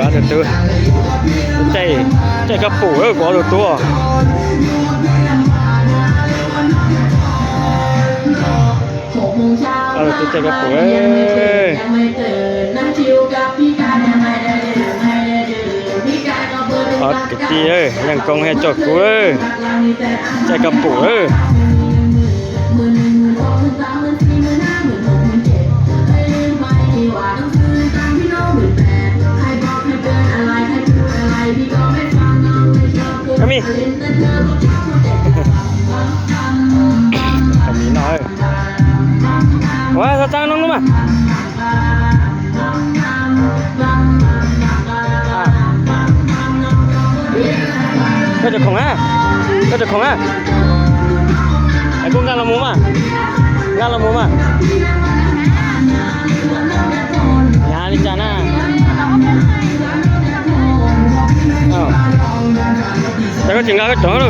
Tus tub, caij kab pum, kuv tus tub. Tus tub caij kab pum. Kwv tij, yeej koob hais txog kuv, caij kab pum. Kab mis, kab mis no. Ua, txhob txeeb no mas. Koj cov khoom na, koj cov khoom na. Es kuj nkag los mus mas, nkag los mus mas. Hnyav li cas na? Ces koj tsis nkag koj cov lauj.